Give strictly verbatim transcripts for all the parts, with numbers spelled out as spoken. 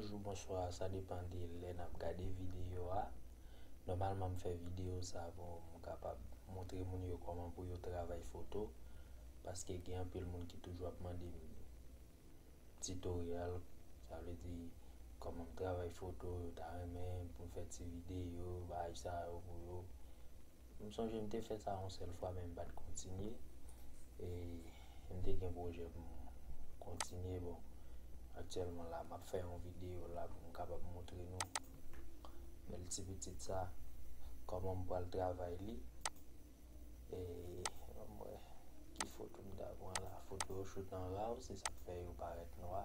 Bonjou, bonswa, sa depann de lè n ap gade videyo a. Nòmalman, m fè videyo sa pou m kapab montre moun yo kòman pou yo travay foto, paske gen anpil moun ki toujou ap mande m titoryal, sa vle di kòman m travay foto, yo ta renmen pou m fè ti videyo, bagay sa yo pou yo. M sonje m te fè sa yon sèl fwa, men m pa t kontinye. E m te gen pwojè pou m kontinye. Bon, aktyèlman la, m ap fè yon videyo la pou m kapab montre nou bèl ti pitit sa, kòman m pral travay li. E, ban m wè ki foto m ta pran la. Foto yo choute nan raw, se sa k fè yo parèt nwa.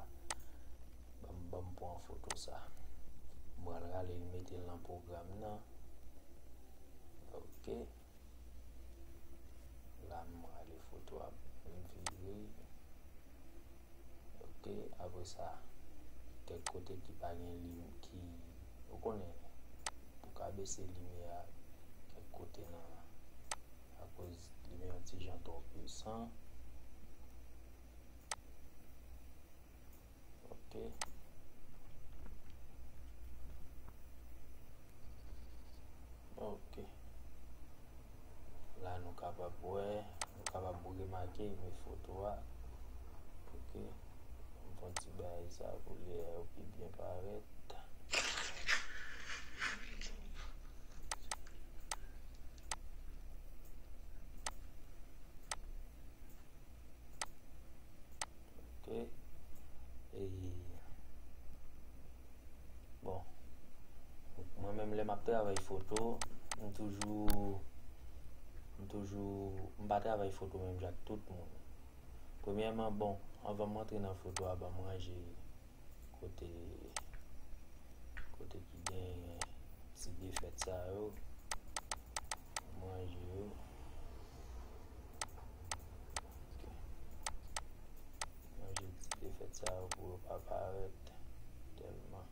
Ban m, ban m pran foto sa. M pral rale l, mete l nan pwogram nan. Ok. La, m rale foto a, m vire. Ok, apre sa, kèk kote ki pa gen lim, ki, ou konnen, pou ka bese limyè a, kèk kote nan, akoz limyè an ti jan twò pwisan. Ok. Ok. La, nou kapab wè, nou kapab remake men foto a. Ok. M fè yon ti bagay sa pou lè yo pi byen parèt. Ok. E, bon, mwen menm, lè m ap travay foto, m toujou, m toujou, m pa travay foto menm jan ak tout moun. Premyèman, bon, anvan m antre nan foto a, ban m ranje kote, kote ki gen ti defèt sa yo. M ranje yo. Ok. M ranje ti defèt sa yo pou yo pa parèt tèlman.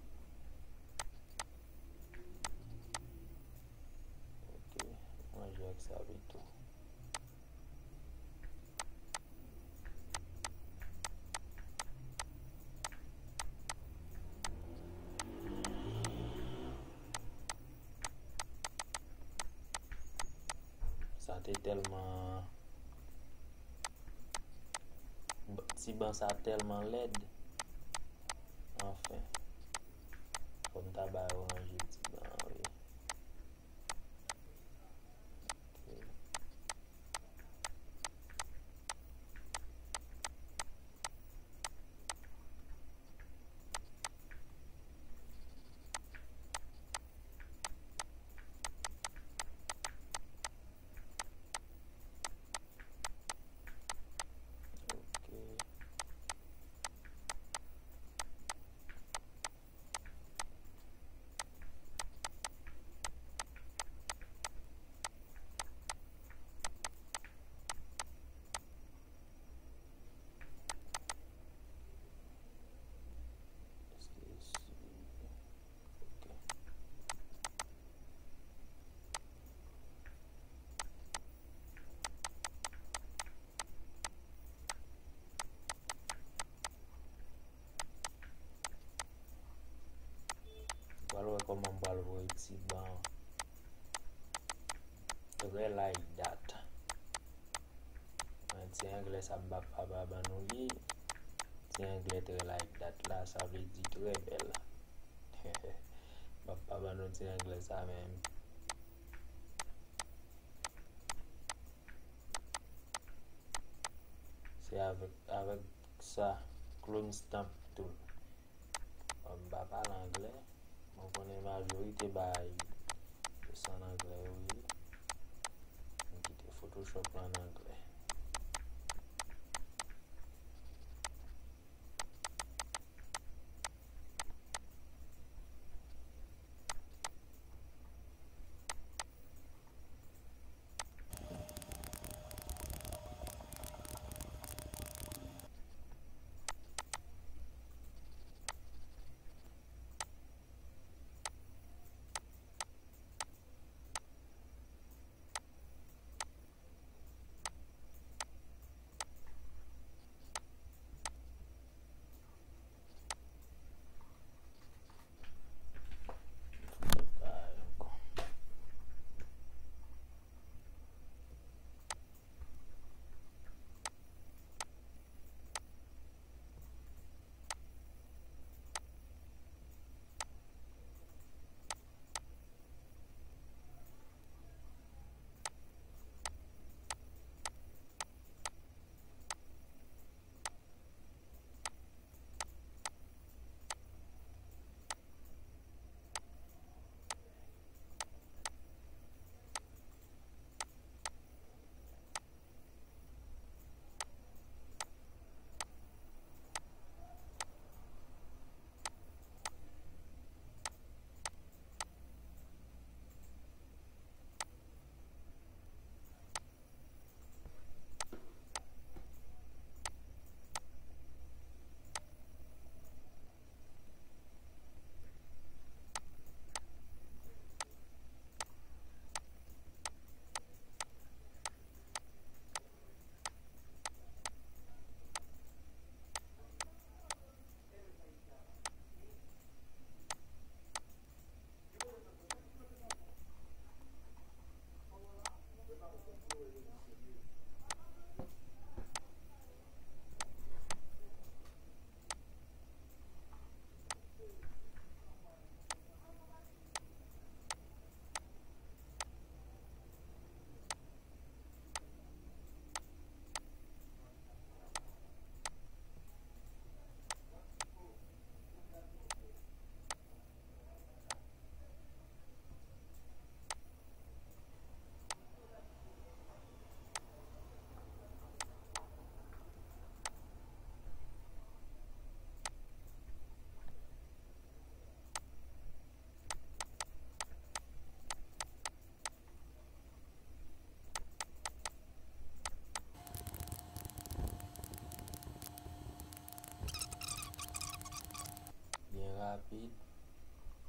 Ok. M ranje ak sa pito. Sa te tèlman, ti ban sa tèlman lèd. Anfen, fò m ta ba yo ranje ti ban an, wi. Ok. Ok. Èske si, ok. Pral wè kòman m pral voye ti ban trè like that. Ti anglè sa m papa ban nou li. Ti anglè trè like that la, sa vle di trè bèl. M papa ban nou ti anglè sa menm. Se avèk, avèk sa, clone stamp tool. Bon, m pa pale anglè. Mwen konnen majorite bagay yo se an anglè yo ye. M kite Photoshop la an anglè.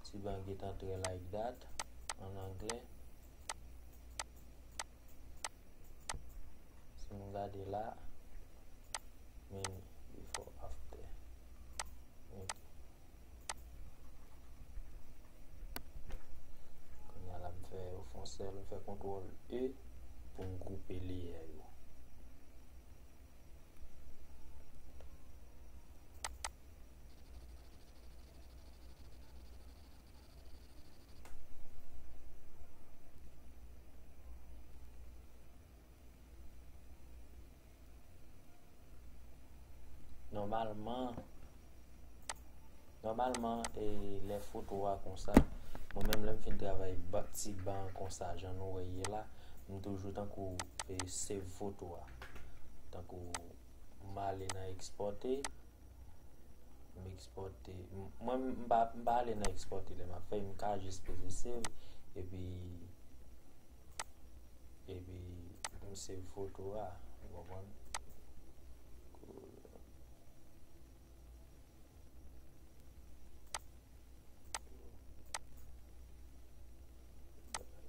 Ti ban gentan trè like that an anglè. Si nou gade la, men before, after. Ok. Kounye a la, m fè, yo fè yon sèl, m fè kontwòl E pou m gwoupe leyè yo. Nòmalman, nòmalman, e, lè foto a konsa, mwen menm lè m fin travay ba, ti ban konsa, jan nou wè ye la, m toujou tankou, e, save foto a. Tankou m ale nan ekspòte, m ekspòte, m, mwen m pa, m pa ale nan ekspòte lè m ap fè, m ka jis peze save, epi, epi m save foto a, ou konprann?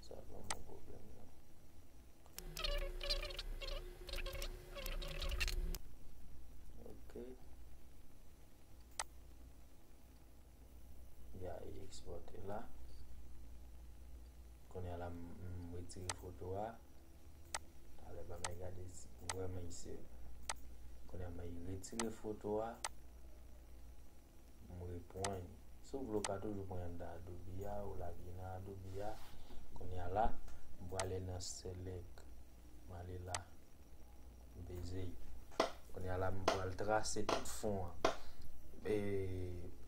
Sa pa yon pwoblèm, non. Ok. Ya, e ekspòte la. Kounye a la, m, m retire foto a. Talè, ban mwen gade si vrèman li save. Kounye a, mwen retire foto a. M repran li. Si w vle, w ka toujou pran anndan Adobe a, ou lage nan Adobe a. Kounye a la, m prale nan Select. M ale la. M peze l. Kounye a la, m pral trase tout fon an. E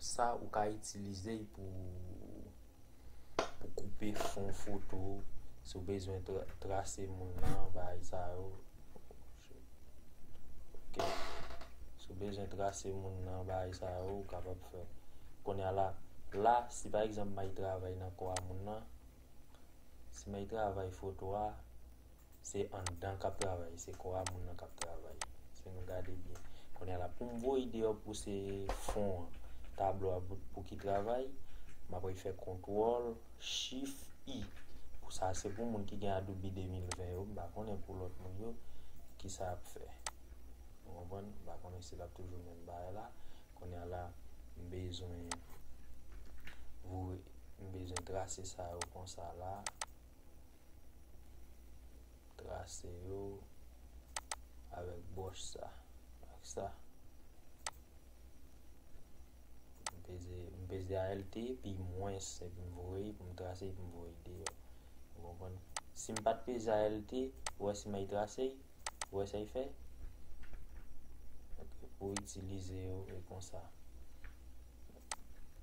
sa ou ka itilize pou, pou koupe fon foto. Si w bezwen tra, trase moun nan, bagay sa yo. Ok. Si w bezwen trase moun nan, bagay sa yo, ou kapab fè. Kounye a la, la, si pa egzanp, m al travay nan kò a moun nan, si m al travay foto a, se anndan k ap travay, se kò a moun nan k ap travay. Si nou gade byen. Kounye a la, pou m voye deyò pou se fon an, tablo a pou, pou ki travay, m ap fè kontwòl, Shift I. Pou sa, se pou moun ki gen Adobe de mil ven yo, m pa konnen pou lòt moun yo, ki sa y ap fè. Ou konprann? M pa konnen si l ap toujou menm bagay la. Kounye a la, m bezwen voye, m bezwen trase sa yo konsa la. Trase yo avèk bwòch sa, ak sa. M peze, m peze Alt, pi mwens, epi m voye, pou m trase, epi m voye deyò. Ou konprann? Si m pa t peze Alt, ou wè si m al trase, ou wè sa l fè? Ok, pou itilize yo, e konsa.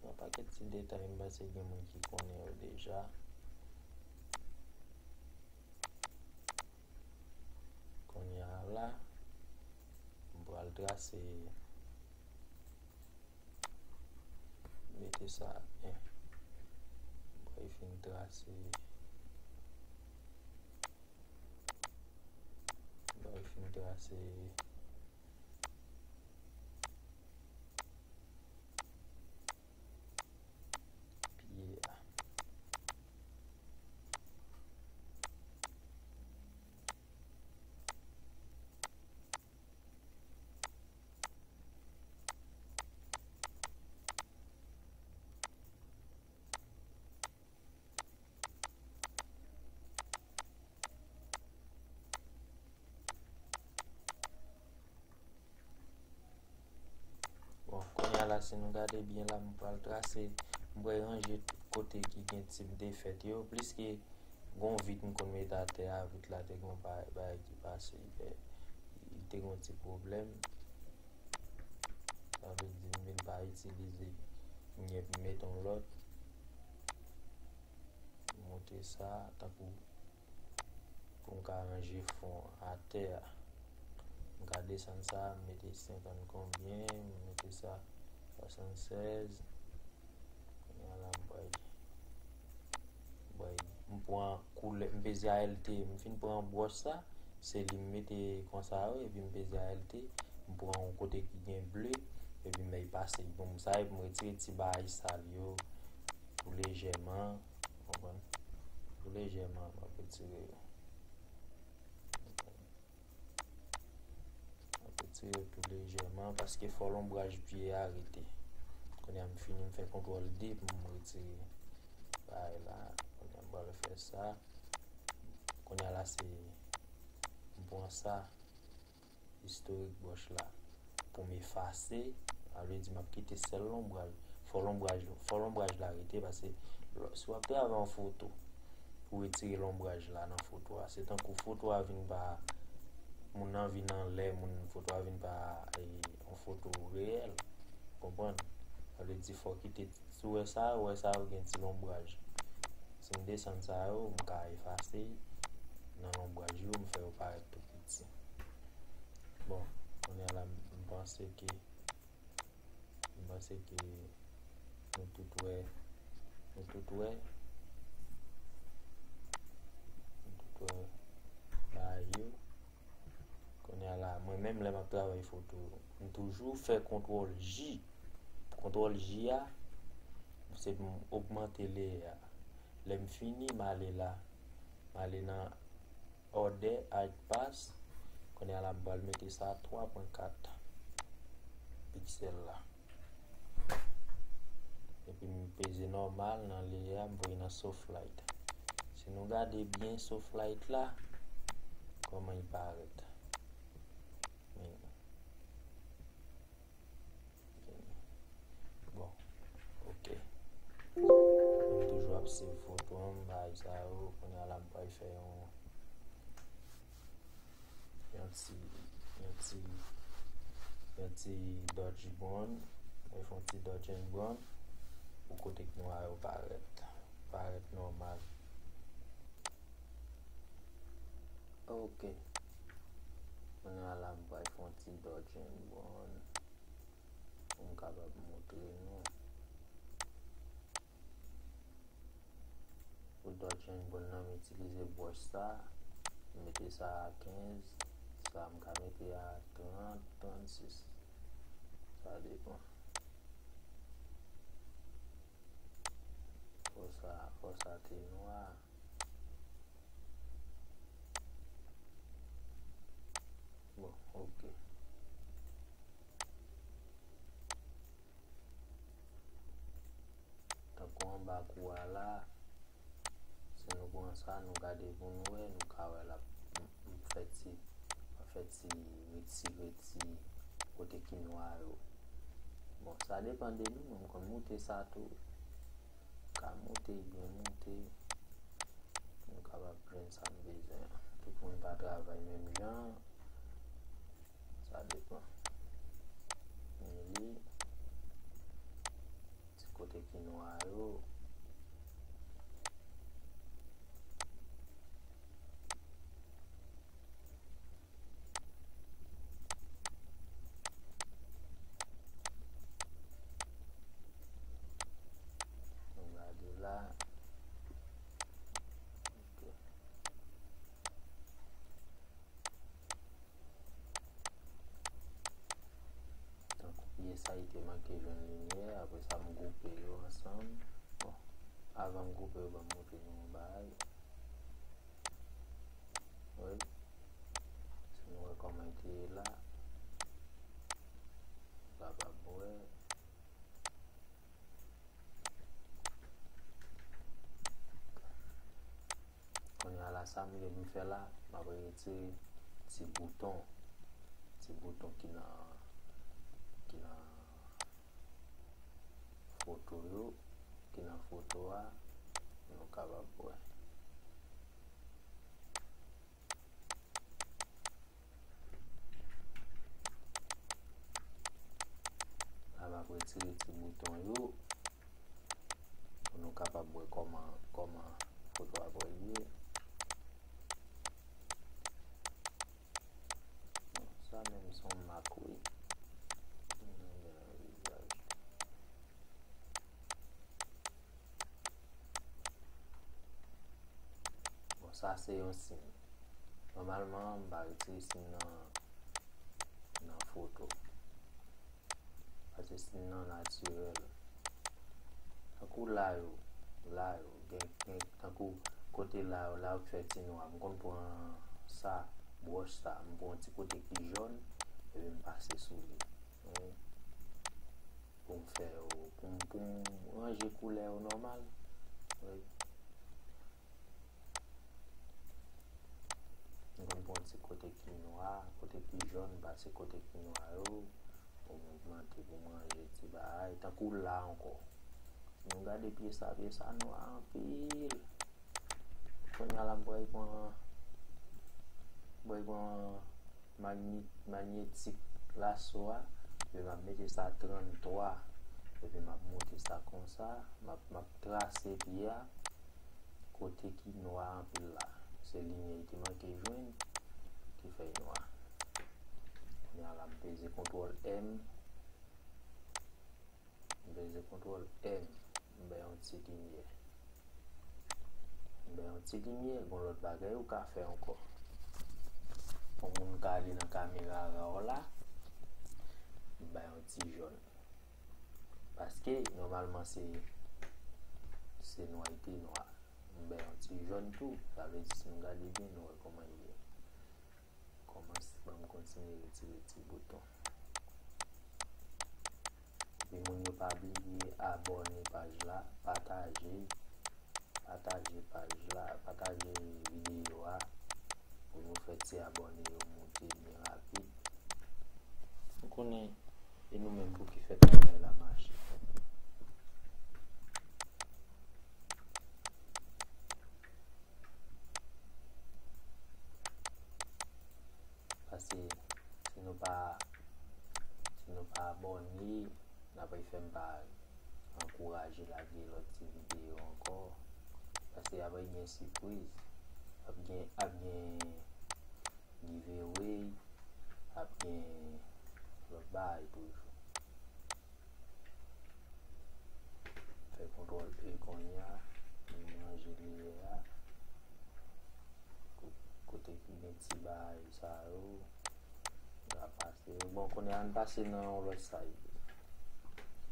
Yon pakèt ti detay, m panse gen moun ki konnen yo deja. Kounye a la, m pral trase, mete sa en. M pral fin trase, m pral fin trase pye a. Bon, kounye a la, si nou gade byen la, m pral trase, m pral ranje tout kote ki gen tip de fèt yo, pliske gon vit m konn mete atè a, vit la te gon bagay ki pase, li te gon ti pwoblèm. Sa vle di m vin pa itilize, m gen pou m mete yon lòt. M monte sa tankou pou m ka ranje fon atè a. M ka desann sa, m mete senkant konbyen, m mete sa swasannsèz. Kounye a la, m bay, bay, m pran koulè, m peze Alt, m fin pran bwòch sa, se li m mete konsa yo, epi m peze Alt, m pran yon kote ki gen ble, epi m bay pase l pou m sa, epi m retire ti bagay sal yo tou lejèman, konprann? Tou lejèman, m ap retire yo. M ap retire yo tou lejèman, paske fò lonbraj pye a rete. Kounye a m fini, m fè kontwòl D pou m retire bagay la. Kounye a m pral fè sa. Kounye a la se, m pran sa, istorik bòch la, pou m efase, sa vle di m ap kite sèl lonbraj. Fò lonbraj, fò lonbraj la rete, paske lò, si w ap travay yon foto, pou retire lonbraj la nan foto a, se tankou foto a vin pa, moun nan vin anlè, moun, foto a vin pa, e, yon foto reyèl. Konprann? Sa vle di fò kite, si w wè sa, w wè sa, ou gen ti lonbraj. Si m desann sa yo, m ka efase nan lonbraj yo, m fè yo parèt tou piti. Bon, kounye a la, m panse ke, m panse ke nou tout wè, nou tout wè, nou tout wè bagay yo. Kounye a la, mwen menm lè m ap travay foto, m toujou fè kontwòl J. Kontwòl J a, se pou m ogmante leyè a. Lè m fini, m ale la. M ale nan òdè, hide pass. Kounye a la, m pral mete sa twa pwen kat piksèl la. Epi m peze nòmal nan leyè a, m voye nan soft light. Si nou gade byen soft light la, kòman li parèt. Men, bon, ok. M toujou ap save foto an, m bagay sa yo. Kounye a la, m pral fè yon, yon ti, yon ti, yon ti dodge brown. Mwen fè yon ti dodge and brown pou kote k nwa yo parèt, parèt nòmal. Ok. Kounye a la, m pral fè yon ti dodge and brown pou m kapab montre nou. Pou dodge and brown nan, m itilize bwòch sa, m mete sa a kenz, sa m ka mete a trant, trannsis. Sa depann. Fò sa, fò sa te nwa. Bon, ok. Tankou anba kou a la, si nou pran sa, nou gade pou nou wè, nou ka wè l ap, m, m fè ti, m fè ti retire ti kote ki nwa yo. Bon, sa depann de nou, men m konn moute sa tou. M ka moute, byen moute, pou m kapab jwenn sa m bezwen an. Tout moun pa travay menm jan. Sa depann. Men li, ti kote ki nwa yo. Nou gade la. Ok. Tankou pyès sa, li te manke jwenn limyè, apre sa, m gwoupe yo ansanm. Bon, avan m gwoupe yo, ban m montre nou yon bagay. Wi. Si nou wè kòman li te ye la, nou kapab wè. Kounye a la, sa m vle m fè la, m ap retire ti bouton, ti bouton ki nan, ki nan foto yo, ki nan foto a, pou nou kapab wè. La, m ap retire ti bouton yo pou nou kapab wè kòman, kòman foto a pral ye. Bon, sa menm se yon mak, wi. Mwen gen nan vizaj. Bon, sa se yon siy. Nòmalman, m pa retire siy nan, nan foto. Pase skin nan natirèl. Tankou la yo, la yo, gen, gen, tankou kote la yo, la yo k fè ti nwa. M konn pran sa, bwòch sa, m pran ti kote ki jòn, epi m pase sou li. Wi. Pou m fè yo, pou m, pou m ranje koulè yo nòmal. Wi. M konn pran ti kote ki nwa, kote ki jòn, pase kote ki nwa yo, pou m ogmante, pou m ranje ti bagay, tankou la ankò. Si nou gade pye sa, pye sa nwa anpil. Kounye a la, m pral pran, m pral pran magni-, magnetik laso a, epi m ap mete sa tranntwa, epi m ap monte sa konsa, m ap, m ap trase pye a, kote ki nwa anpil la. Se limyè li te manke jwenn, ki fè l nwa. Kounye a la, m peze kontwòl M, M peze kontwòl M. M bay yon ti limyè. M bay yon ti limyè, gon lòt bagay ou ka fè ankò. Yon moun ka ale nan kamera raw la, m bay yon ti jòn. Paske, nòmalman, se, se nwa li te nwa. M bay yon ti jòn tou. Sa vle di, si nou gade byen, nou wè kòman li ye. Kòmanse, ban m kontinye retire ti bouton. Epi moun yo pa bliye abòne paj la, pataje, pataje paj la, pataje videyo a pou nou fè ti abòne yo monte byen rapid. Nou konnen e nou menm pou ki fè travay la mache. Paske si nou pa, si nou pa abòne, n ap fè m pa ankouraje lage lòt ti videyo ankò. Paske apre gen sipriz, ap gen, ap gen giveaway, ap gen lòt bagay toujou. Fè kontwòl E kounye a, nou ranje leyè a. Ko-, kote ki gen ti bagay sa yo, nou ka pase yo. Bon, kounye a, ann pase nan yon lòt side.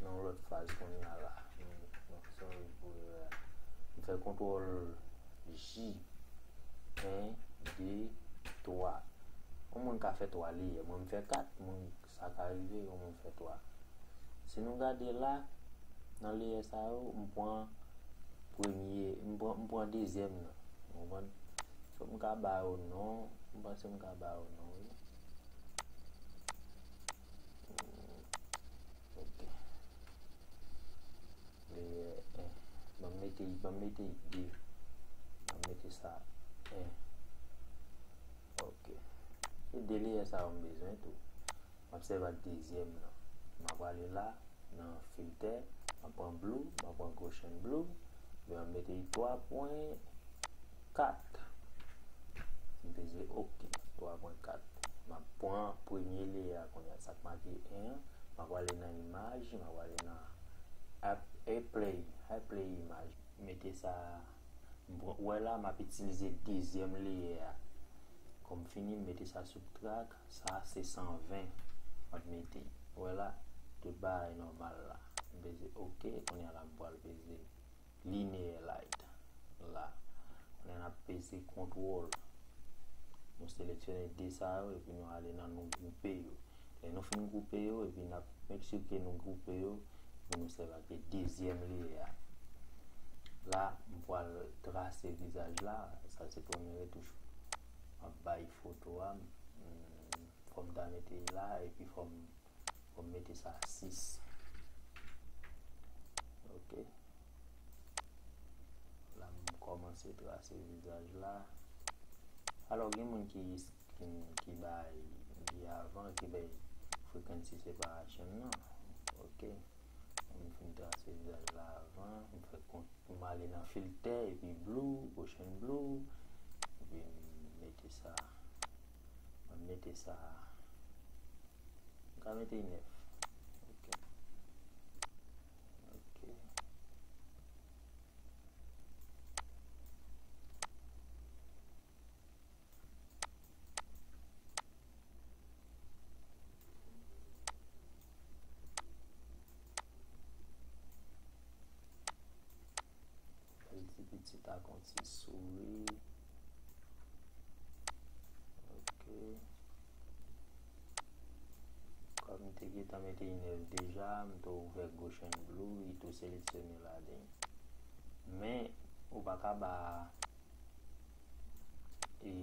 Nan yon lòt faz kounye a la. Non, non, sorry pou erè a. M fè kontwòl J. En, de, twa. Yon moun ka fè twa leyè. Mwen, m fè kat. Moun, sa ka rive, yon moun fè twa. Si nou gade la, nan leyè sa yo, m pran premye, m pran, m pran dezyèm nan. Ou konprann? So, m ka ba yo non, m panse m ka ba yo non, wi. Hmm, ok. Leyè en. Ban m mete, ban m mete de. Ban m mete sa en. Ok. E de leyè sa yo m bezwen tou. M ap sèvi ak dezyèm nan. M ap prale la, nan filtè, m ap pran blue, m ap pran Gaussian blue, epi m ap mete twa pwen kat. M peze ok, twa pwen kat. M ap pran premye leyè a kounye a, sa k make en an, m ap prale nan imaj, m ap prale nan app, Apply, Apply image. Mete sa, m pran, ou wè la, m ap itilize dezyèm leyè a. Kòm fini, m mete sa sou track, sa se san ven m ap mete. Ou wè la, tout bagay nòmal la. M peze ok, kounye a la m pral peze linear light la. Kounye a n ap peze kontwòl. Nou seleksyone de sa yo, epi nou ale nan nou gwoupe yo. Lè nou fin gwoupe yo, epi n ap make sure ke nou gwoupe yo, epi nou sèvi ak dezyèm leyè a. La, m pral trase vizaj la, sa se premye retouch. M ap bay foto a, mm, fò m ta mete l la, epi fò m, fò m mete sa sis. Ok. La, m kòmanse trase vizaj la. Alò, gen moun ki, ki, ki bay, ki avan, ki bay frequency separation nan. Ok. M fin trase vizaj la avan. M fè kont, m ale nan filtè, epi blue, Gaussian blue. Epi m mete sa. M mete sa. M ka mete nèf. Ok. Ok. Pitit ak yon ti souri. Ok. Kòm m te gentan mete inèv deja, m tou ouvè Gaussian Blur, li tou seleksyone ladan. Men, ou pa ka ba e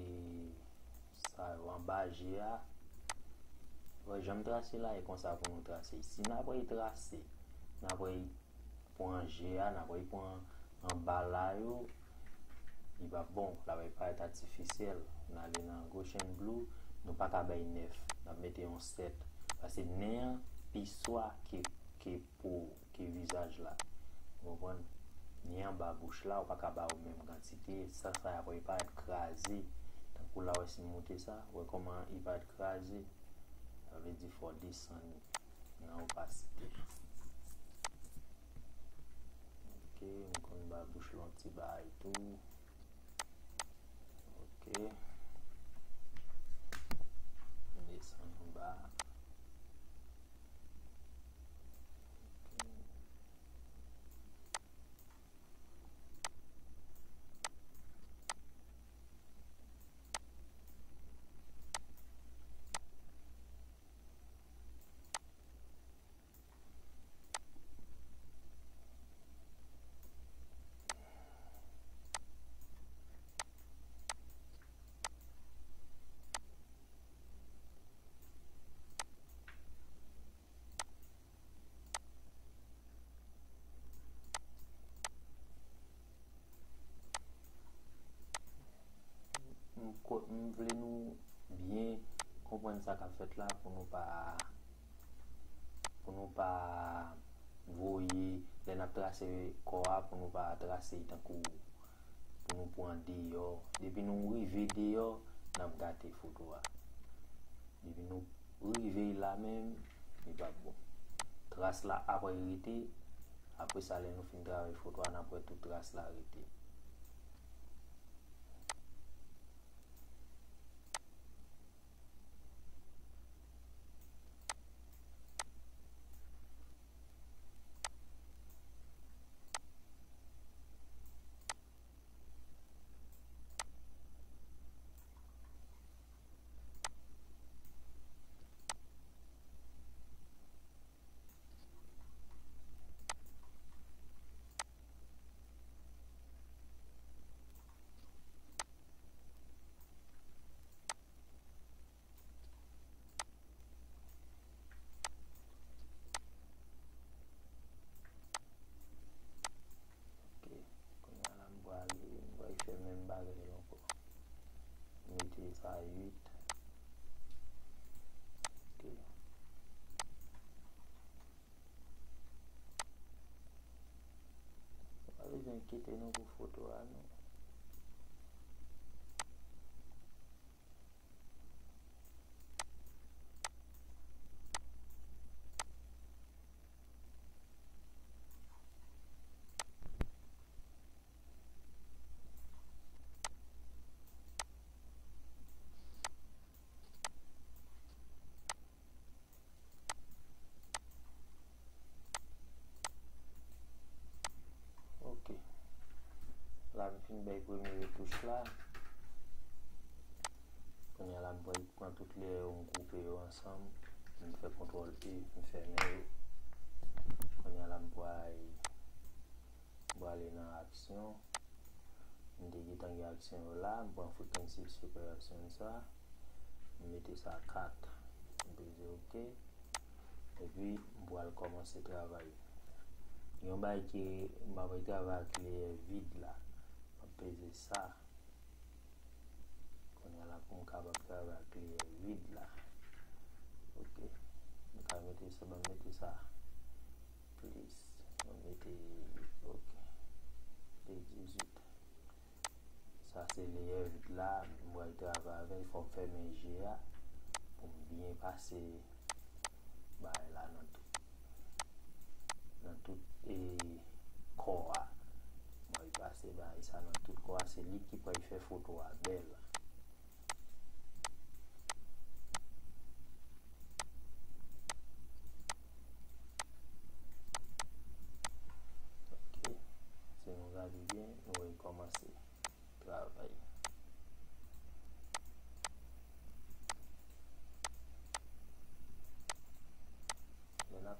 sa yo anba je a. Wè, jan m trase la, e konsa pou nou trase. Si n ap retrase, n ap re- pran je a, n ap repran anba la yo, li p ap bon, l ap parèt atifisyèl. N ale nan Gaussian Blur, nou pa ka bay nèf, n ap mete yon sèt. Paske nen an pi swa ke, ke po, ke vizaj la. Ou konprann? Nen anba bouch la, ou pa ka ba yo menm kantite, sa, sa y ap parèt kraze. Tankou la, wè, si m moute sa, wè kòman li parèt kraze. Sa vle di fò w desann nan opasite. Ok, m konn ba bouch lan ti bagay tou. Ok. M desann anba. Ok. M ko- m vle nou byen konprann sa k ap fèt la pou nou pa, pou nou pa voye, lè n ap trase kò a, pou nou pa trase tankou pou nou pran deyò. Depi nou rive deyò, n ap gate foto a. Depi nou rive la menm, li p ap bon. Tras la ap rete, apre sa, lè nou fin travay foto a, n ap wè tout tras la rete. Ok, kounye a la m prale, m pral fè menm bagay la ankò. Mete sa uit. Ok. Nou pa bezwen enkyete nou pou foto a, non. Ok. La, m fin bay premye retouch la. Kounye a la, m pral pran tout lè yo, m gwoupe yo ansanm. M fè kontwòl E, m fèmen yo. Kounye a la, m pral, m prale nan aksyon. M te gentan gen aksyon yo la, m pran frequency super aksyon sa, m mete sa kat, m peze ok, epi m pral kòmanse travay. Gen yon bagay ke m pa pral travay ak leyè vid la, m ap peze sa. Kounye a la pou m kapab travay ak leyè vid la. Ok, m ka mete sa, ban m mete sa. Plis, mwen mete, ok, de dizuit. Sa se leyè vid la, m pral travay avè l, fò m fèmen je a pou m byen pase bagay la nan tout, nan tout e kò a. Mwen pase bagay sa nan tout kò a, se li ki pral fè foto a bèl. Ok, si nou gade byen, nou wè kò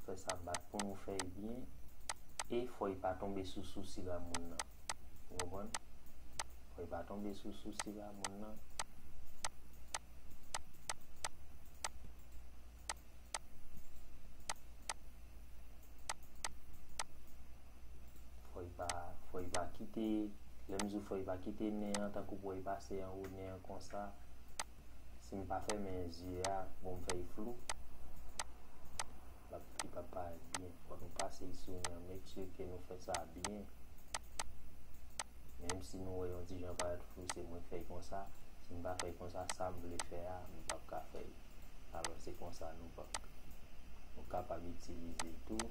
Fè sa bat pou nou fè l byen. E fò l pa tonbe sou sousi la moun nan. Ou konprann? Fò l pa tonbe sou sousi la moun nan. Fò l pa, fò l pa kite, lè m di w fò l pa kite nen an, tankou pou l pase anwo nen an konsa. Si m pa fèmen zye a, bon, m fè l flou. L ap, li p ap parèt byen. Fò nou pase l sou nen an, make sure ke nou fè sa byen. Menm si nou wè yon ti jan parèt flou, se mwen k fè l konsa. Si m pa fè l konsa, sa m vle fè a, m p ap ka fè l. Alò, se konsa nou p ap, nou kapab itilize l tou.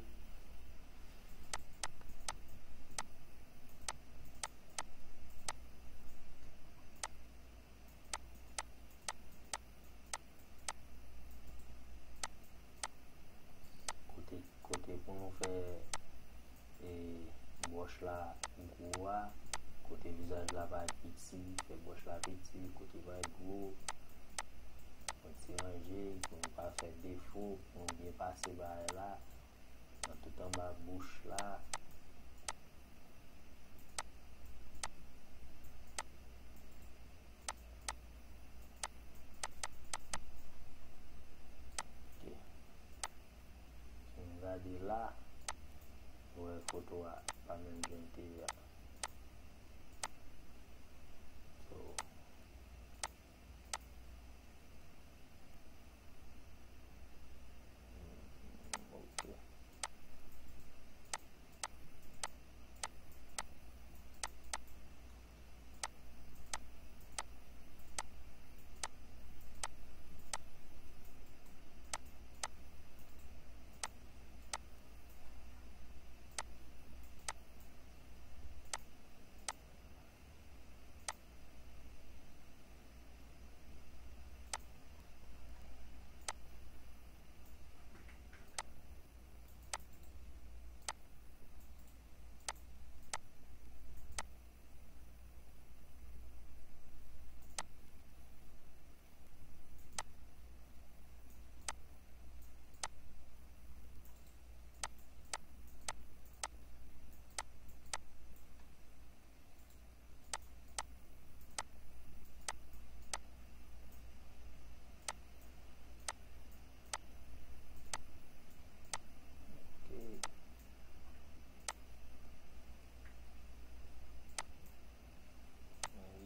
Kote, kote pou nou fè, e, bòch la gwo a, kote vizaj la parèt piti, fè bòch la piti, kote parèt gwo, fè yon ti ranje pou nou pa fè defo, pou nou byen pase bagay la, nan tout anba bouch la. Ok. Si nou gade la, nou wè foto a pa menm jan l te ye a. So, hmm, ok. Ok.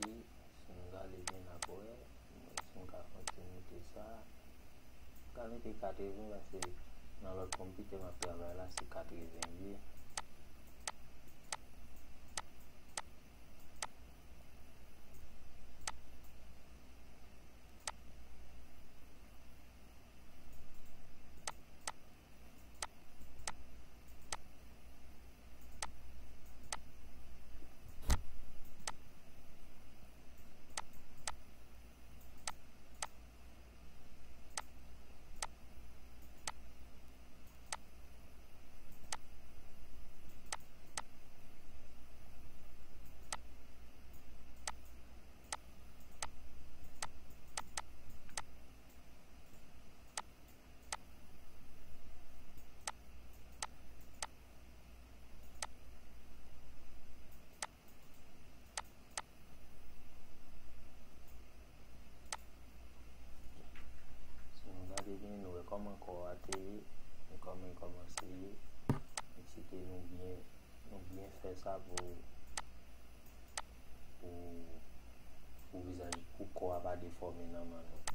Wi, si nou gade byen n ap wè, si nou ka fè yon ti moute sa, m ka mete katreven paske nan lòt konpitè m ap travay la se katreven li ye. Si nou gade byen, nou wè kòman kò a te ye, e kòman l kòmanse ye. Mèsi ke nou byen, nou byen fè sa pou, pou, pou vizaj, pou kò a pa defòme nan men nou.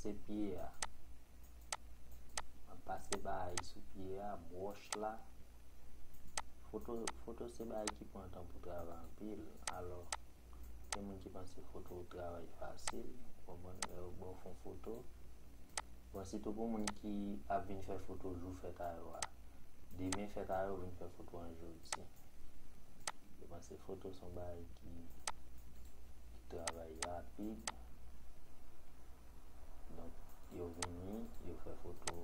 se pye a. M ap pase bagay sou pye a, bwòch la. Foto, foto se bagay ki pran tan pou travay anpil. Alò, gen moun ki panse foto travay fasil, ou konprann, lè yo ba w fè yon foto. Bon, sitou pou moun ki ap vin fè foto jou fèt a yo a. Demen fèt a yo vin fè foto an jodi. Yo panse foto se yon bagay ki, ki travay rapid. Donk, yo vini, yo fè foto.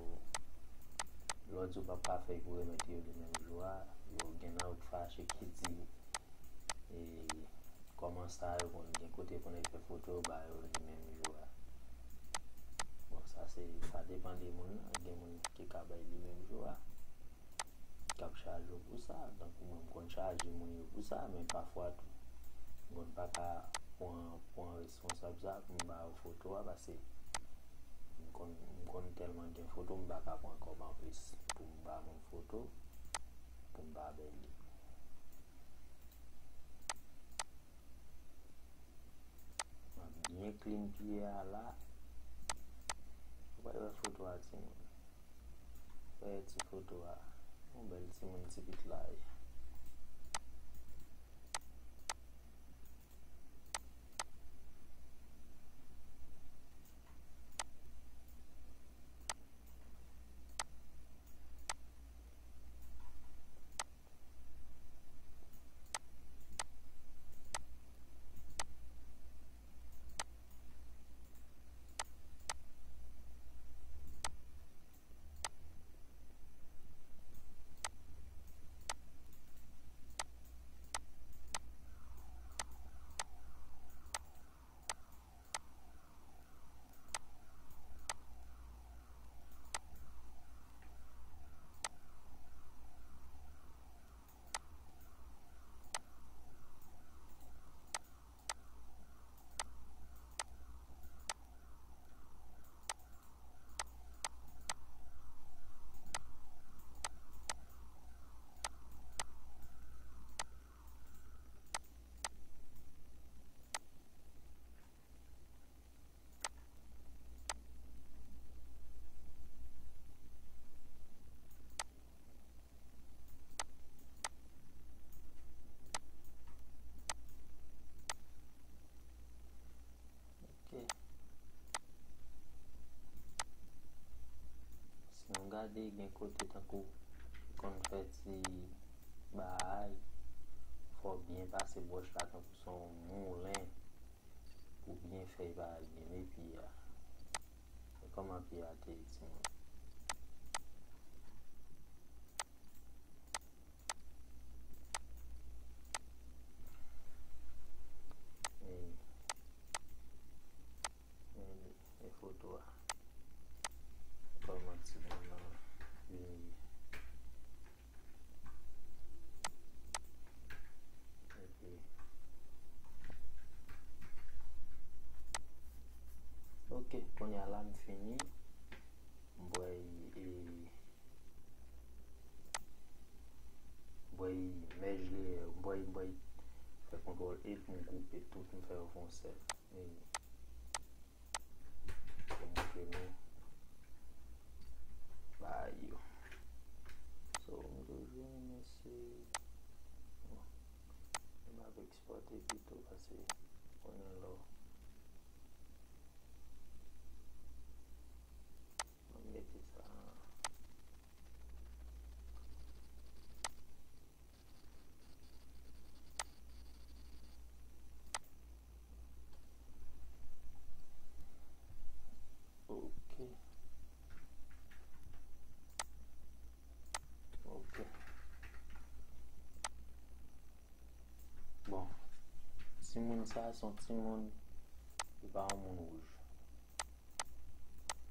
Lè w di w p ap ka fè, pou remèt yo li menm jou a, yo gen nan yo k fache ki di, e, kòman sa yo konn gen kote pou nèg fè foto yo ba yo li menm jou a. Bon, sa se, sa depann de moun nan. Gen moun ki ka bay li menm jou a, k ap chaje w pou sa. Tankou mwen, m konn chaje moun yo pou sa, men pafwa tou, m konn pa ka pran, pran responsab sa pou m ba yo foto a, paske m konn, m konn tèlman gen foto, m pa ka pran kòb anplis pou m ba moun foto, pou m pa bay li. M ap byen clean pye a la. Ou pral wè foto a, timoun. Wè ti foto a. Yon bèl timoun ti pit la ye. Ok. Si nou gade, gen kote tankou konn fè ti bagay, fò w byen pase bwòch la tankou se yon moulen pou byen fè bagay byen epi a. Men kòman pye a te ye, timoun? Men, men, men foto a. Kòman timoun nan vin ye. Epi, ok, kounye a la m fini. M pral, e, m pral mèj leyè, m pral, m pral fè kontwòl E pou m koupe tout, m fè yo fè yon sèl. E, pou montre nou bagay yo. So, m toujou renmen se, bon, m ap ekspòte pito, paske konnen lò. Mwen mete sa. Ok. Ok. Bon. Timoun sa, se yon timoun, li pa yon moun wouj.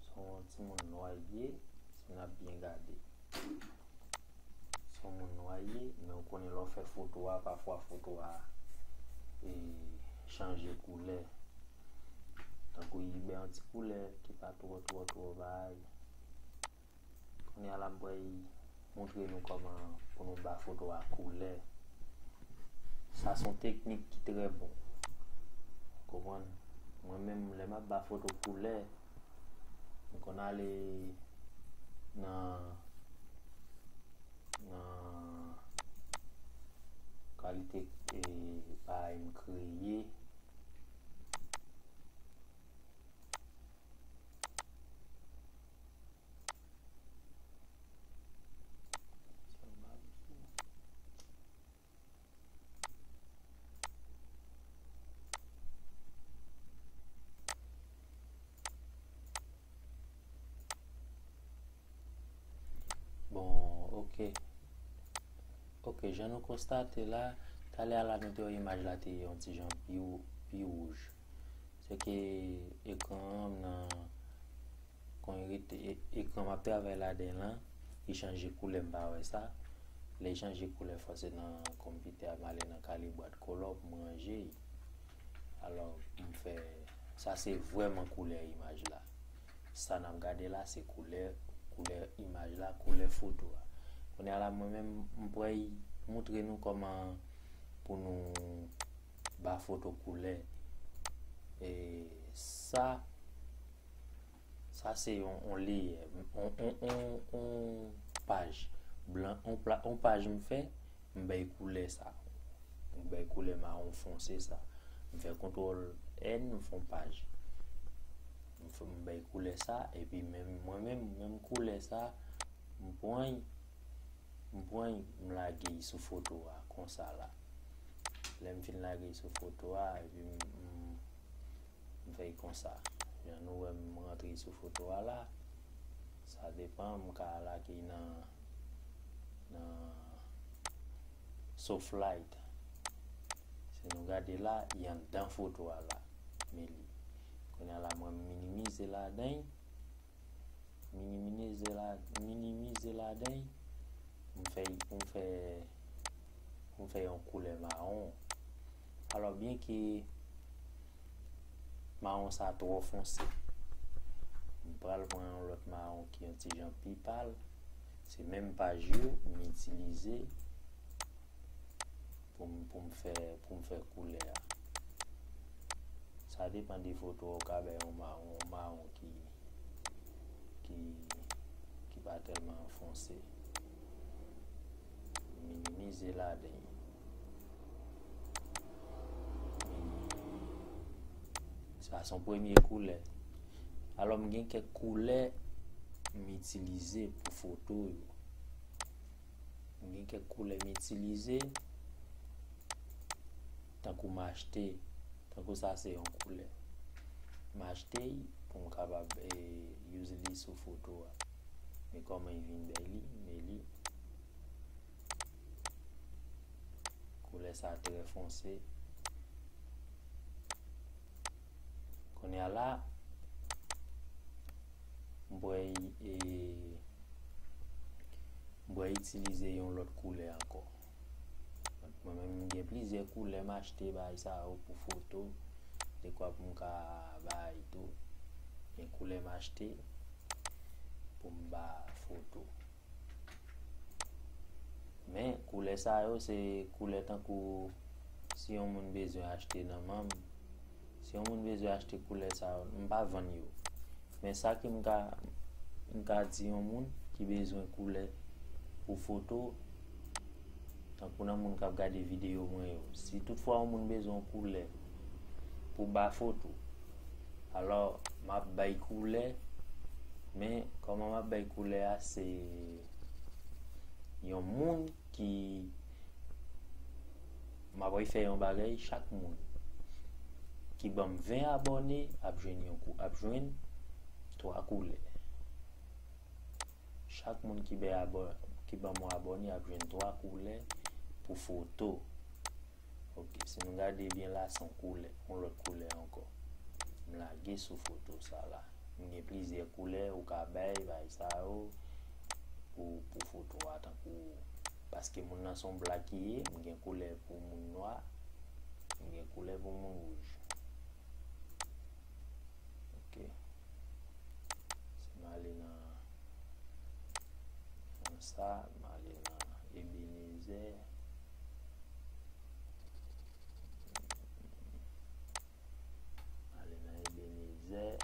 Se yon timoun nwa l ye, si n ap byen gade. Se yon moun nwa l ye, men ou konnen lè w fè foto a, pafwa foto a, e, chanje koulè. Tankou li bay yon ti koulè ki pa twò, twò, twò bay. Kounye a la, m pral montre nou kòman pou nou ba foto a koulè. Sa se yon teknik ki trè bon. Konprann? Mwen menm, lè m ap ba foto koulè, Pou n ale nan, nan kalite, e, bagay m kreye. Bon, ok. Ok, jan nou konstate la, talè a la nou te wè imaj la te yon ti jan pi wou-, pi wouj. Se ke ekran an nan, kon li rete, e-, ekran m ap travay ladan l lan, li chanje koulè, m pa wè sa. Lè l chanje koulè, fòse nan konpitè a, m ale nan kalibwat kolò pou m ranje l. Alò, m fè, sa se vrèman koulè imaj la. Sa n ap gade la, se koulè, koulè imaj la, koulè foto a. Kounye a la, mwen menm, m pral montre nou kòman pou nou ba foto koulè. E sa, sa se yon, yon leyè, yon, yon, yon, yon paj blan, yon pla-, yon paj m fè, m bay koulè sa. M bay koulè mawon fonse sa. M fè kontwòl N, m fè yon paj. M fè, m bay koulè sa, epi menm, mwen menm, menm koulè sa, m pran l, m pran l, m lage l sou foto a, konsa la. Lè m fin lage l sou foto a, epi m, m, m fè l konsa. Jan nou wè m rantre sou foto a la, sa depann, m ka lage l nan, nan Soft Light. Si nou gade la, li anndan foto a la. Men li. Kounye a la, mwen minimize ladan l. Minimize la, minimize ladan l. M fè, m fè, m fè yon koulè mawon. Alò, byenke mawon sa twò fonse, m pral pran yon lòt mawon ki yon ti jan pi pal. Se menm paj yo m itilize pou m, pou m fè, pou m fè koulè a. Sa depann de foto a, ou ka bay yon mawon, yon mawon ki, ki, ki pa tèlman fonse. Minimize ladan l. Sa se yon premye koulè. Alò, m gen kèk koulè m itilize pou foto yo. M gen kèk koulè m itilize, tankou m achte, tankou sa se yon koulè. M achte l pou m kapab, e, use li sou foto a. Men kòman l vin bèl li, men li. Koulè sa trè fonse. Kounye a la, m pral, e, m pral itilize yon lòt koulè ankò. Donk, mwen menm, m gen plizyè koulè m achte bagay sa yo pou foto. Dekwa pou m ka bay tou. Gen koulè m achte pou m ba foto. Men, koulè sa yo, se koulè tankou si yon moun bezwen achte nan men m, si yon moun bezwen achte koulè sa yo, m pa vann yo. Men sa ke m ka, m ka di yon moun ki bezwen koulè pou foto, tankou nan moun k ap gade videyo mwen yo, si toutfwa yon moun bezwen yon koulè pou ba foto, alò, m ap bay koulè, men kòman m ap bay koulè a, se yon moun ki, m ap fè yon bagay, chak moun ki ban m ven abòne ap jwenn yon kou, ap jwenn twa koulè. Chak moun ki bay abò-, ki ban m yon abòne ap jwenn twa koulè pou foto. Ok, si nou gade byen la, se yon koulè, yon lòt koulè ankò. M lage sou foto sa la. M gen plizyè koulè ou ka bay, bay sa yo pou, pou foto a, tankou, paske moun nan se yon black li ye, m gen koulè pou moun nwa, m gen koulè pou moun wouj. Ok. Si m ale nan, nan sa, m ale nan Ebenezer. M ale nan Ebenezer.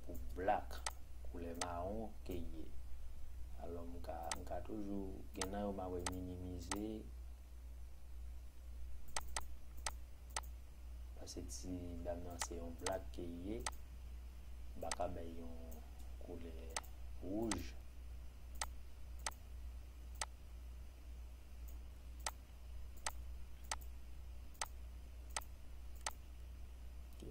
pou black, koulè mawon ke l ye. Alò, m ka, m ka toujou, gen nan yo m ap minimize, paske ti dam nan se yon black ke l ye, m pa ka bay yon koulè wouj. Ok.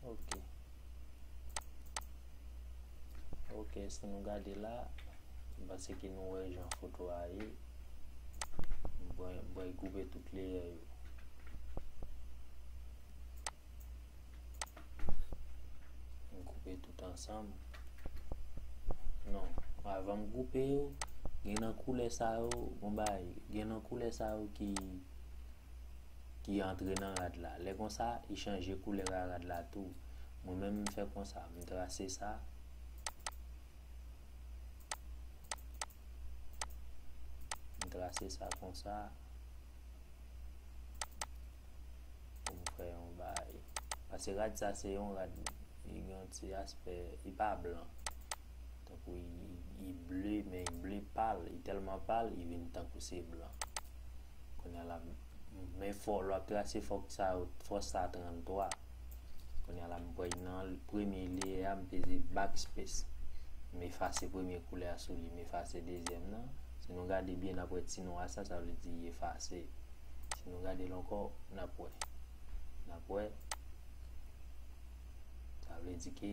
Ok. Ok, si nou gade la, m panse ke nou wè jan foto a ye. M pral, m pral koupe tout leyè yo. M koupe tout ansanm. Non, avan m koupe yo, gen nan koulè sa yo, bon bagay, gen nan koulè sa yo ki, ki antre nan rad la. Lè konsa, li chanje koulè a rad la tou. Mwen menm, m fè konsa, m trase sa. M trase sa konsa. Pou m fè yon bagay. Paske rad sa se yon rad, li gen yon ti aspè, li pa blan. Tankou li, li ble, men li ble pal, li tèlman pal, li vin tankou se blan. Kounye a la, men fò, lè w ap trase fòk sa, fòs sa tranntwa. Kounye a la, m pral nan premye leyè a, m peze backspace. M efase premye koulè a sou li, m efase dezyèm nan. Si nou gade byen, n ap wè ti nwa sa, sa vle di li efase. Si nou gade l ankò, n ap wè. N ap wè. Sa vle di ke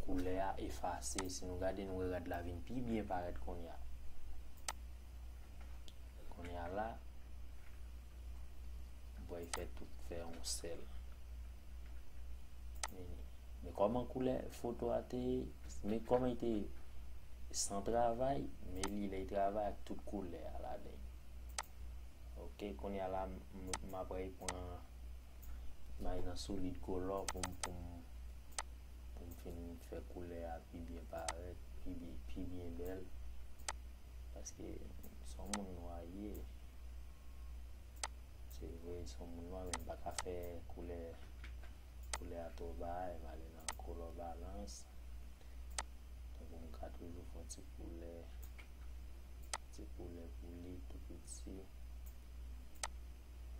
koulè a efase. Si nou gade, nou wè rad la vin pi byen parèt kounye a. Kounye a la, m pral fè tout fè yon sèl. Men, men kòman koulè foto a te, men kòman li te san travay, men li lè li travay ak tout koulè a ladan. Ok, kounye a la, m, m, m apral pran, m al nan solid color pou m, pou m, pou m fin fè koulè a pi byen parèt, pi byen, pi byen bèl. Paske se yon moun nwa ye. Se vre, se yon moun nwa, men m pa ka fè koulè, koulè a twò bay, m ale nan color balance. Tankou m ka toujou fè yon ti koulè, ti koulè pou li tou piti.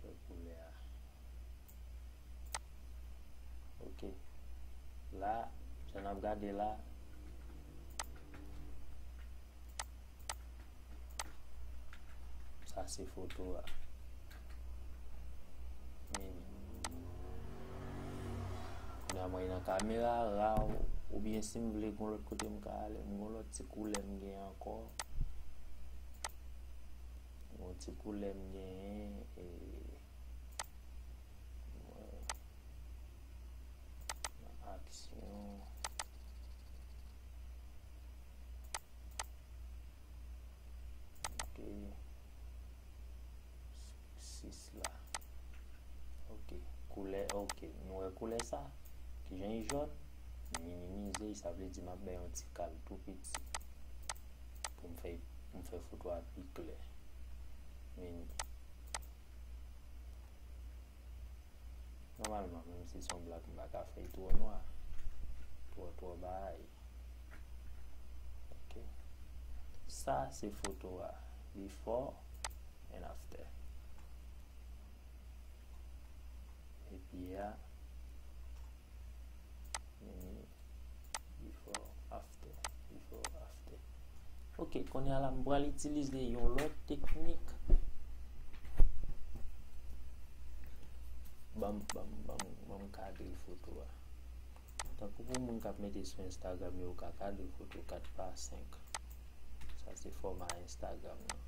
Fè koulè a. Ok. La, jan n ap gade la, sa se foto a. Men, kounye a mwen nan kamera, raw, oubyen si m vle gon lòt kote m ka ale, m gon lòt ti koulè m gen ankò. Gon ti koulè m genyen, e, mwen, nan aksyon. Ok. Sis la. Ok. Koulè, ok. Nou wè koulè sa? Kijan li jòn? Minimize, sa vle di m ap bay yon ti kal tou piti. Pou m fè, pou m fè foto a pi klè. Mini. Nòmalman, menm si se yon black, m pa ka fè l twò nwa. Twò, twò bay. Ok. Sa se foto a. Before and after. Epi a, mini, before, after, before, after. Ok, kounye a la, m pral itilize yon lòt teknik. Ban m, ban m, ban m, ban m kadre foto a. Tankou pou moun k ap mete sou Instagram yo, ou ka kadre foto kat pa senk. Sa se fòma Instagram nan.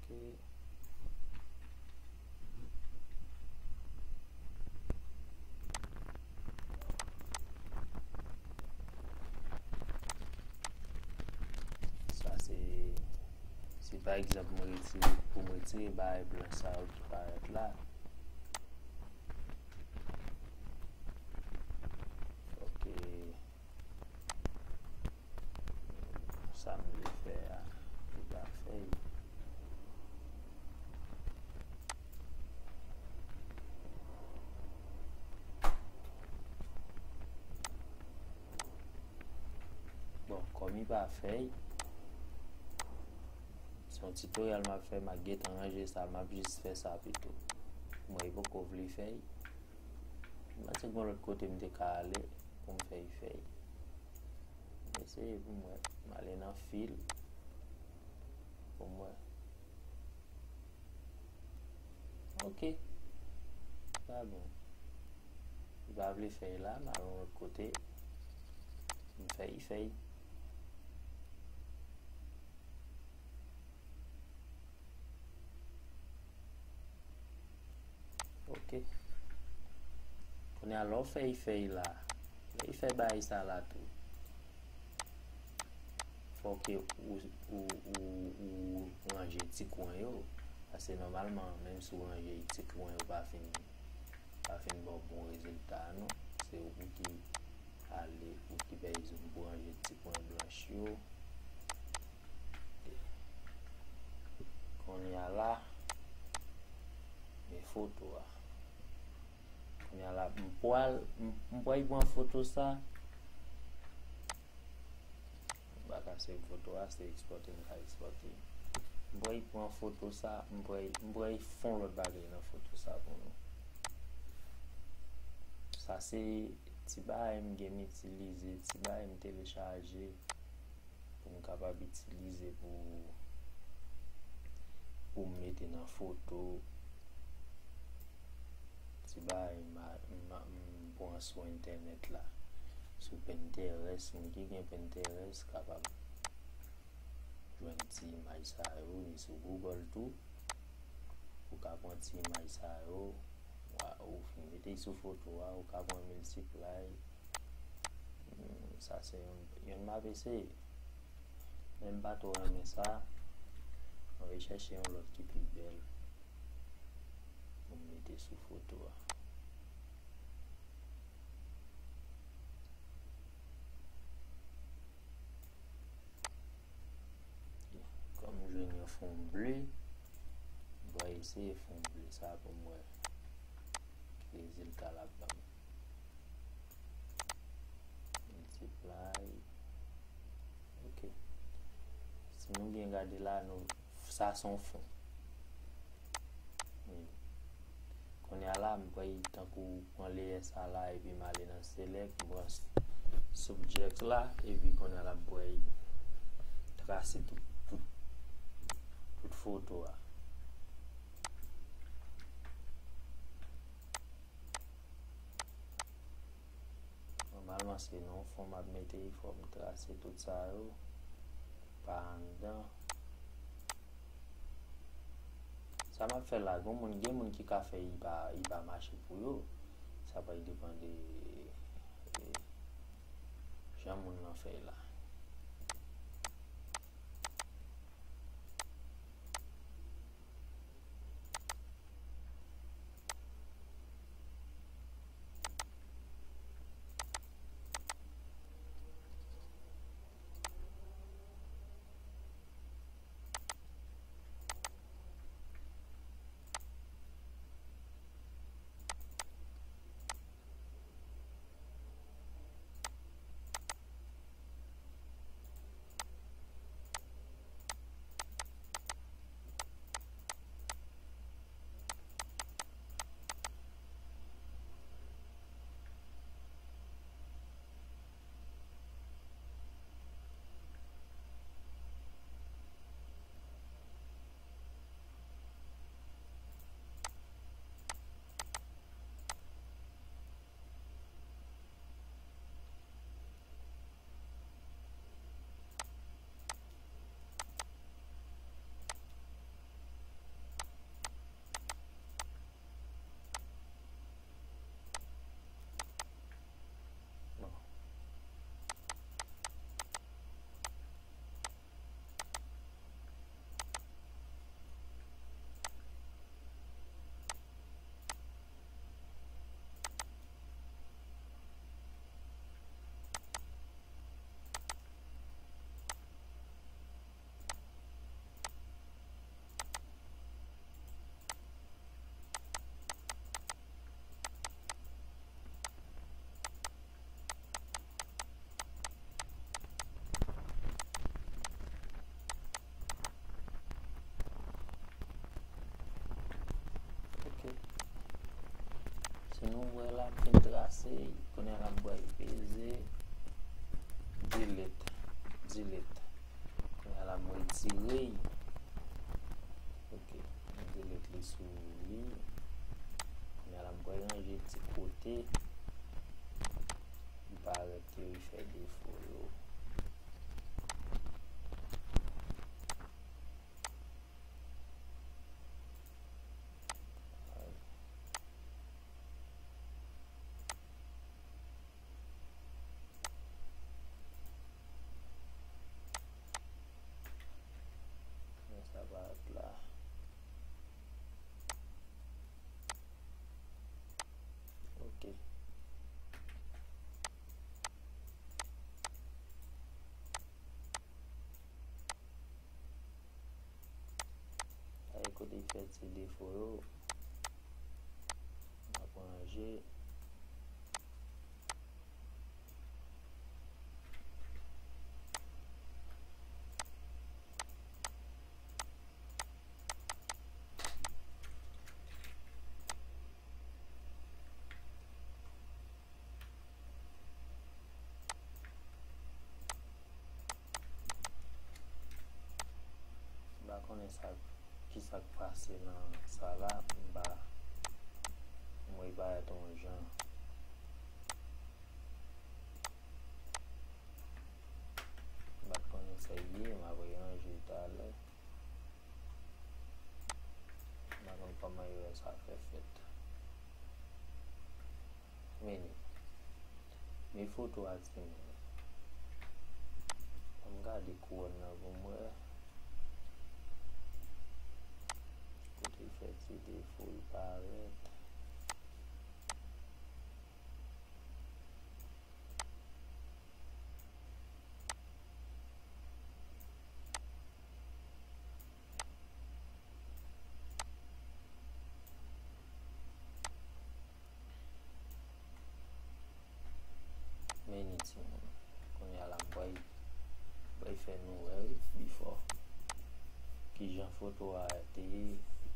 Ok. Sa se, se Pa egzanp, mwen retire, pou m retire bagay blan sa yo ki parèt la. Fòk sa m vle fè a, li pa fè l. Bon, kòm li pa fè l, se yon tutorial m ap fè, m ap gentan ranje sa, m ap jis fè sa pito. Mwen, li poko vle fè l. M panse gen lòt kote m te ka ale pou m fè l fè l. M eseye pou m wè. M ale nan fil pou m wè. Ok. Sa bon. Li pa vle fè l la, m al yon lòt kote. M fè l fè l. Ok. Kounye a, lè w fè efè la, lè efè bagay sa la tou, fòk ou, ou, ou, ou ranje ti kwen yo. Paske nòmalman, menm si w ranje ti kwen yo pa fin, pa fin ba w bon rezilta, non. Se ou ki ale, ou ki bay zoom pou ranje ti kwen blanch yo. Kounye a la, men foto a. Kounye a la, m pral, m, m pral pran foto sa. M pa ka save foto a, se ekspòte m ka ekspòte. M pral pran foto sa, m pral, m pral fè yon lòt bagay nan foto sa pou nou. Sa se ti bagay m gen m itilize, ti bagay m telechaje pou m kapab itilize pou, pou m mete nan foto. Ti bagay m, m, m pran sou entènèt la. Sou Pinterest, moun ki gen Pinterest kapab jwenn ti imaj sa yo, ni sou Google tou. Ou ka pran ti imaj sa yo, wa-, ou fin mete sou foto a, ou ka pran multiply. Hmm, sa se yon, yon m ap eseye. Men m pa twò renmen sa. Mwen vle chèche yon lòt ki pi bèl pou m mete sou foto a. Kòm m jwenn yon fon ble, m va eseye fon ble sa pou m wè ki rezilta l ap ban m. Multiply. Ok. Si nou byen gade la, nou, sa se yon fon. Kounye a la, m pral tankou pran layer sa la, epi m ale nan select, m pran s-, subject la, epi kounye a la, m pral trase tout, tout, tout foto a. Nòmalman, se nan yon fon m ap mete, fò m trase tout sa yo pa anndan. Sa m ap fè la, gen moun, gen moun ki ka fè li pa, li pa mache pou yo. Sa pral depann de, de jan moun nan fè la. Fin trase, kounye a la m pral peze delete, delete. Kounye a la m retire. Ok, m delete li sou li. Kounye a la m pral ranje ti kote li parèt ke li fè defo yo. Men sa parèt la. Ok. Ay, kote l fè ti defo yo, m ap ranje. M pa konnen sa, kisa k pase nan sa la, m pa, m wè l parèt yon jan. M pa t konnen sa l ye, m ap ranje l talè. M pa konn kòman erè sa fè fèt. Men li. Men foto a timoun. Ann gade kouwòn nan pou m wè. Kote l fè ti defo l parèt. Men li timoun. Kounye a la, m pral, m pral fè nou wè, wi, before. Kijan foto a te ye,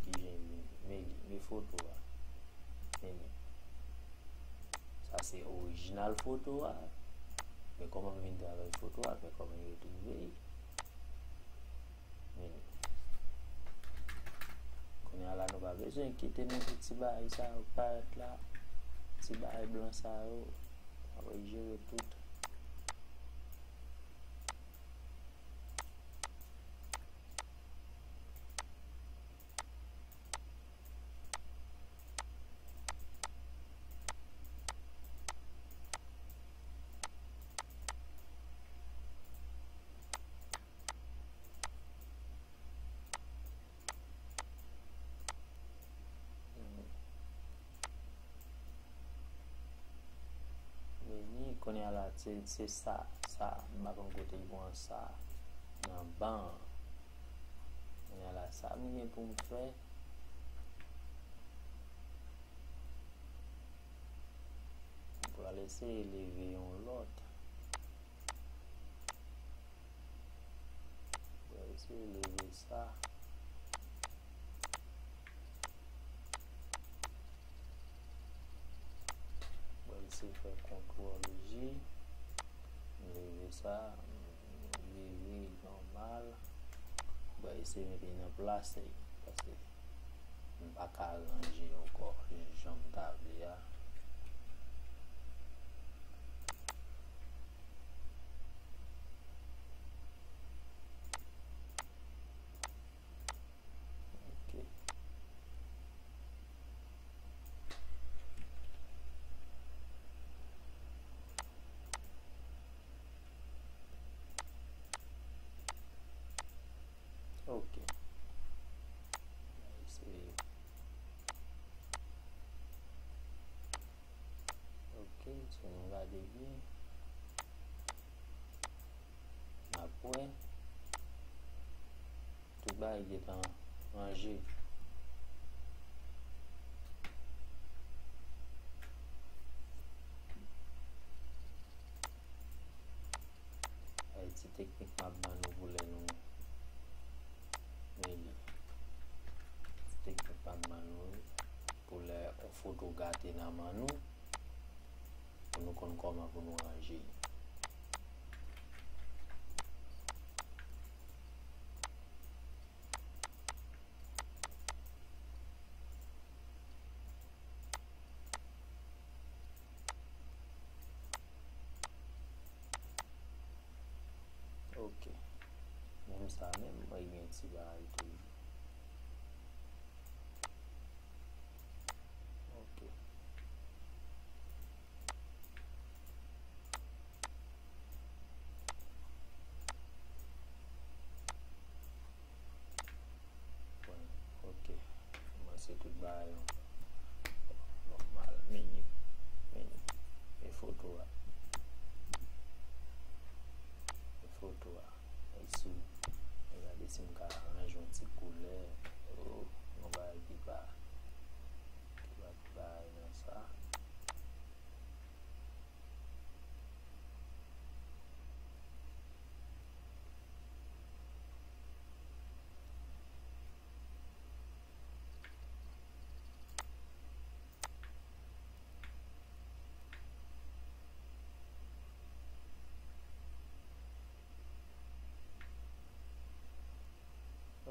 kijan l vin. Men li, men foto a. Men li. Sa se orijinal foto a. Men kòman m vin travay foto a, men kòman yo twouve l. Men li. Kounye a la, nou pa bezwen enkyete nou pou ti bagay sa yo k parèt la. Ti bagay blan sa yo. Apre jere tout. Vini, kounye a la, se, se sa, sa, m pa konn kote l pran sa, nan ban an. Kounye a la, sa m gen pou m fè, m pral eseye leve yon lòt. Mwen eseye leve sa. Mwen eseye fè kontwòl J. M leve sa. M leve nòmal. Mwen eseye mete nan plas li. Paske m pa ka ranje ankò jan m ta vle a. Ok. Ok. Eseye. Ok, si nou gade byen, n ap wè tout bagay gentan ranje. Ay, ti teknik m ap ban nou pou lè nou, men li. Ti teknik m ap ban nou pou lè yon foto gate nan men nou. konn kòman pou nou ranje. Ok. Menm sa menm, mwen gen ti bagay toujou. Ok. Bon, ok. Kòmanse tout bagay ankò. Nòmal, mini, mini. E foto a. E foto a. E sou. Mwen gade si m ka ranje yon ti koulè. Oh, yon bagay ki pa, ki pa, ki pa nan sa.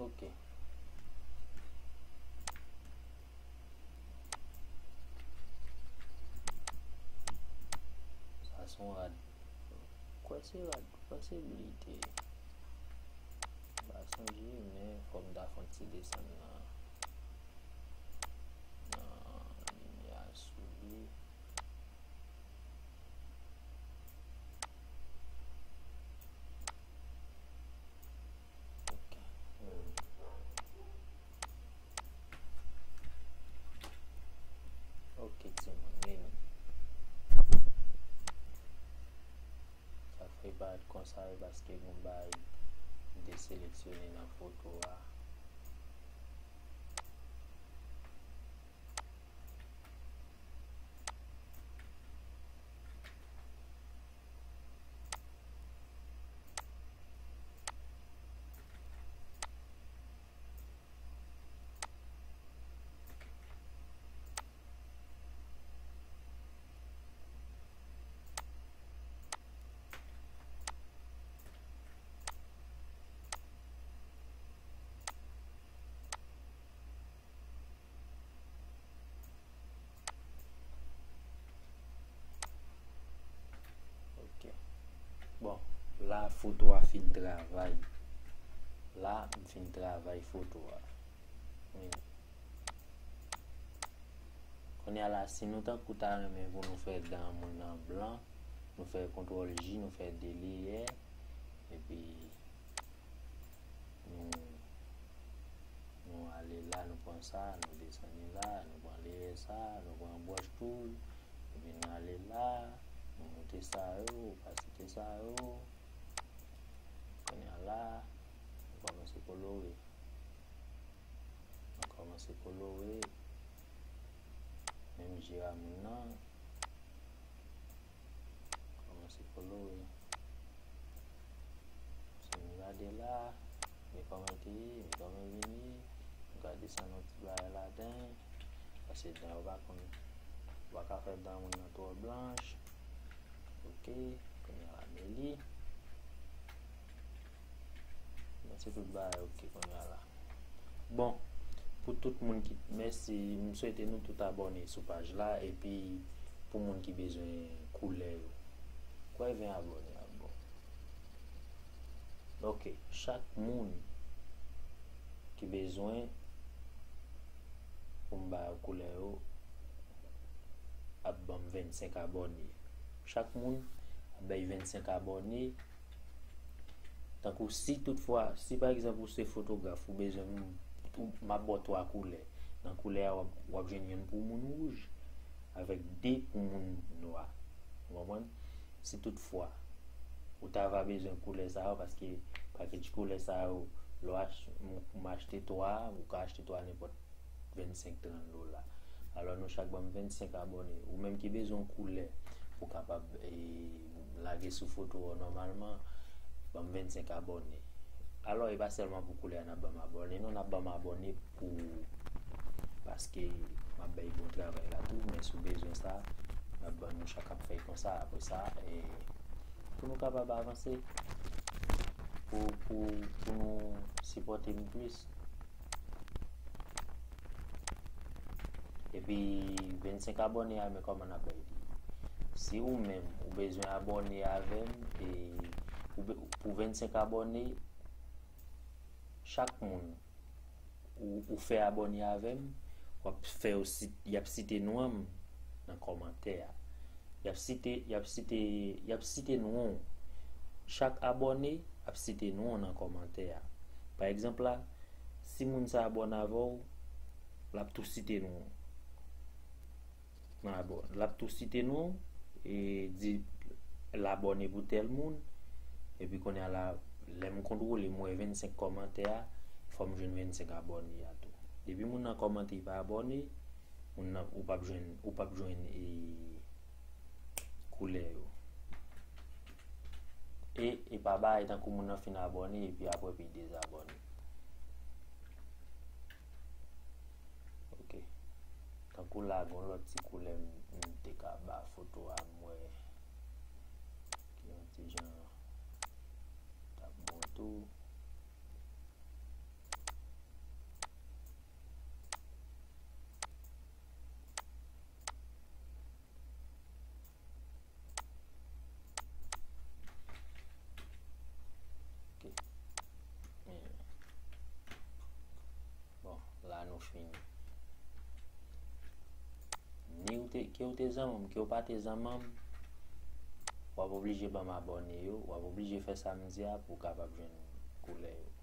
Ok. Sa se yon rad. Kwè se rad, kwè se bli te ye. M pa sonje, men fò m ta fè yon ti desann nan, nan limyè a sou li. Ok. Hmm. Ok, timoun, men sa fè parèt konsa, e paske gon bagay m te seleksyone nan foto a. Ok. Bon, la foto a fin travay. La, m fin travay foto a. Men, kounye a la, si nou tankou ta renmen pou nou fè dan moun nan blan, nou fè kontwòl J, nou fè de leyè, epi nou, nou ale la, nou pran sa, nou desann li la, nou pran leyè sa, nou pran brush tool, epi nou ale la, nou moute sa yo, opasite sa yo. Kounye a la, nou kòmanse kolore. Nou kòmanse kolore. Menm je a moun nan. Kòmanse kolore. Si nou gade la, men kòman l te ye, men kòman l vin ye, nou ka desann yon ti bagay ladan, paske dan yo pa konn, ou pa ka fè dan moun nan twò blanch. Ok, kounye a la, men li. Men se tout bagay ok kounye a la. Bon, pou tout moun ki, mèsi, m swete nou tout abòne sou paj la, epi pou moun ki bezwen koulè yo, kwè ven abòne a, bon. Ok, chak moun ki bezwen pou m ba yo koulè yo ap ban m vennsenk abòne. Chak moun ap bay vennsenk abòne. Tankou si toutfwa, si pa egzanp ou se fotograf, ou bezwen m, ou, m ap ba w twa koulè. Nan koulè a, w ap, w ap jwenn youn pou moun wouj, avèk de pou moun nwa. Ou konprann? Si toutfwa, ou ta va bezwen koulè sa yo, paske pakèt koulè sa yo, lè w ach-, m, m achte twa, ou ka achte twa nenpòt vennsenk, trant dola. Alò, nou chak ban m vennsenk abòne. Ou menm ki bezwen yon koulè pou w kapab, e, lage sou foto w nòmalman, ban m vennsenk abòne. Alò, e pa sèlman pou koulè a n ap ban m abòne, non, n ap ban m abòne pou, paske m ap bay bon travay la tou, men si w bezwen sa, N ap ban nou chak ap fèy konsa, apre sa, e, pou nou kapab avanse, pou, pou, pou nou sipòte m plis. Epi vennsenk abòne a, men kòman n ap bay li. Si ou menm, ou bezwen abòne avè m, e ou be-, pou vennsenk abòne, chak moun ou, ou fè abòne avè m, w ap fè yo sit-, y ap site non an m nan kòmantè a. Y ap site, y ap site, y ap site non w. Chak abòne ap site non w nan kòmantè a. Pa egzanp la, si moun sa abòne avè w, l ap tou site non w. Nan abò-, l ap tou site non w, e di l abòne pou tèl moun, epi kounye a la, lè m kontwole, m wè vennsenk kòmantè a, fò m jwenn vennsenk abòne a tou. Depi moun nan kòmante, li pa abòne, moun nan, ou p ap jwenn, ou p ap jwenn, e, koulè yo. E, e pa bagay tankou moun nan fin abòne, epi apre, epi dezabòne. Ok. Tankou la, gon lòt ti koulè m, m te ka ba foto a, m wè ki yon ti jan t ap bon tou. Ok. Bon, la nou fini. Ni ou te, ke ou te zanmi m, ke ou pa te zanmi m, w ap oblije ban m abòne yo, w ap oblije fè sa m di a pou w kapab jwenn koulè yo.